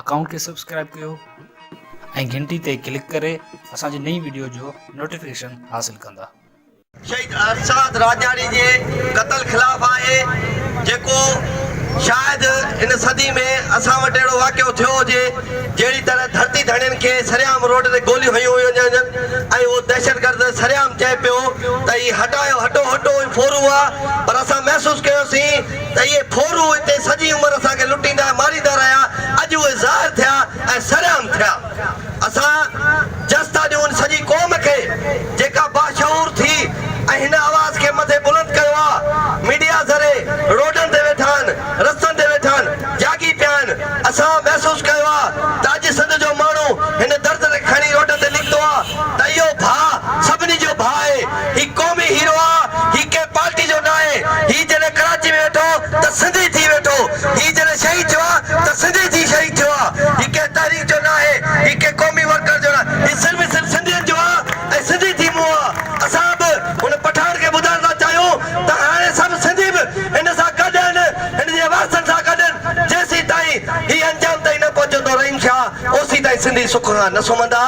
Account کي subscribe ڪيو ۽ گهنٽي تي ڪلڪ ڪري اسان جي نئين وڊيو جو نوٽيفڪيشن حاصل ڪندا. شهيد ارشاد راڄاڻي جي قتل خلاف آهي جيڪو شايد هن صدي ۾ اسان وٽ اهڙو واقعو ٿيو هجي جهڙي طرح ڌرتي ڌڻين کي سرعام روڊ تي گوليون هنيون ويون وڃن ۽ اهو دهشتگرد سرعام چئي پيو ته هي هٽايو هٽو هٽو هي ڦورو آ پر اسان محسوس ڪيوسين ته اهي ڦورو هتي سڄي عمر اسان کي لٽيندا ۽ ماريندا رهيا، اڄ اهي ظاهر ٿيا ۽ سرعام ٿيا. اسان جس ٿا ڏيون ان سڄي قوم کي جيڪا باشعور ٿي ۽ هن آواز کي مٿي بلند ڪيو آ. ميڊيا ذريعي روڊن تي ويٺا آهن، رستن تي ويٺا آهن، جاڳي پيا آهن. اسان محسوس ڪيو آ ته اڄ سنڌ جو ماڻهو هن درد کي کڻي روڊن تي نڪتو آ ته اهو ڀاء سڀني جو ڀاء آهي. هي قومي هيرو آ، هي ڪنهن پارٽي جو ناهي، هي جڏهن ڪراچي ۾ ويٺو ته سنڌي ٿي ويٺو، هي جڏهن شهيد ٿيو آ ته سنڌي ٿي شهيد ٿيو آ، هي ڪنهن تحريڪ جو ناهي، هي ڪنهن قومي ورڪر جو ناهي، هي صرف ۽ صرف سنڌين جو آ ۽ سنڌي ٿي مئو آ، اسان به هن پٺاڻ کي ٻڌائڻ ٿا چاهيون ته هاڻي سڀ سنڌي به هن سان گڏ آهن، هن جي وارثن سان گڏ آهن، جيسين تائين هي انجام تائين نه پهچندو رحيم شاهه اوسين تائين سنڌي سک کان نه سمهندا،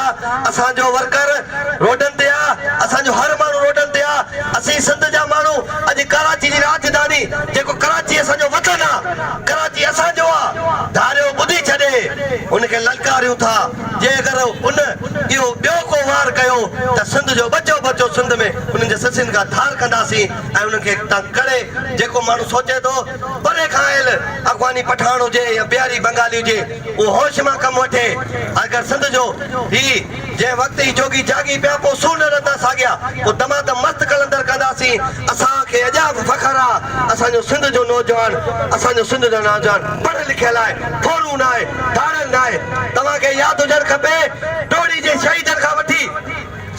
اسان جو ورڪر روڊن تي آ، اسان جو هر ماڻهو روڊن تي آ، اسين سنڌ جا ماڻهو اڄ ڪراچي جي راڄڌاني جيڪو ڪراچي اسان جو وطن آ، ڪراچي اسان جو آ، ڌاريو ٻڌي ڇڏي ان کي للڪاريون ٿا، جي اگر ان اهو ٻيو ڪو وار ڪيو ته سنڌ جو ٻچو ٻچو سنڌ ۾ انهن جي سسين کان ڌار ڪنداسين ۽ انهن کي تنگ ڪري جيڪو ماڻهو سوچي ٿو پري کان آيل افغاني پٺاڻ هجي يا بهاري بنگالي هجي اهو هوش مان ڪم وٺي اگر سنڌ جو هي جنهن وقت هي جوڳي جاڳي پيا پوء سور نه رهندا ساڳيا پوء دمادم مست قلندر ڪنداسين اسان کي اڄا به فخر آ اسان جو سنڌ جو نوجوان اسان جو سنڌ جو نوجوان پڙهيل لکيل آهي ڦورو ناهي ڌاڙيل ناهي توهان کي ياد هجڻ کپي ٽوڙي جي شهيدن کان وٺي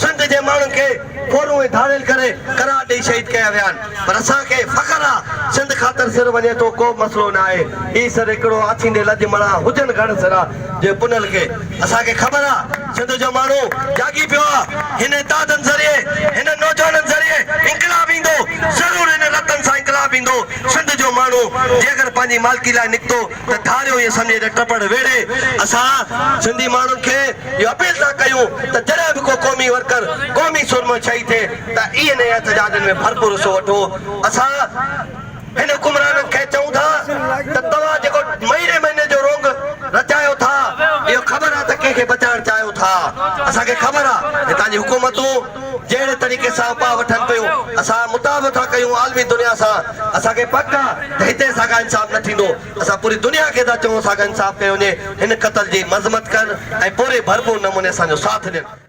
سنڌ جي ماڻهن کي ڦورو ۽ ڌاڙيل ڪري قرار ڏئي شهيد ڪيا ويا آهن پر اسان کي فخر آ سنڌ خاطر سر وڃي ٿو ڪو به مسئلو نه آهي هي سر هڪڙو آڇيندي لڄ مڙان هجن گهڻ سرا جي پنهل کي اسان کي خبر آ سنڌ جو ماڻهو جاڳي پيو آ هن اتحادن ذريعي هنن نوجوانن ذريعي انقلاب ايندو ضرور هن رتن سان انقلاب ايندو سنڌ جو ماڻهو جي اگر پنهنجي مالڪي لاء نڪتو ته ڌاريو ائين سمجهي ته ٽپڙ ويڙهي اسان سنڌي ماڻهن کي اهو اپيل ٿا ڪيون ته جڏهن به ڪو قومي ورڪر قومي سورمو شهيد ٿئي ته اهن احتجاجن ۾ ڀرپور حصو وٺو اسان هن حڪمرانن کي چئون ٿا ته توهان جيڪو مهيني مهيني جو رونگ رچايو ٿا اهو خبر آهي ته ڪنهن کي بچائڻ چاهيو ٿا اسان کي خبر آهي هتان جي حڪومتون جهڙي طريقي سان اپاء وٺن پيون اسان مطالبو ٿا ڪيون عالمي دنيا سان اسان کي پڪ آ ته هتي اسان کان انصاف نه ٿيندو اسان پوري دنيا کي ٿا چئون اسان کان انصاف ڪيو وڃي هن قتل جي مذمت ڪن ۽ پوري ڀرپور نموني اسان جو ساٿ ڏين.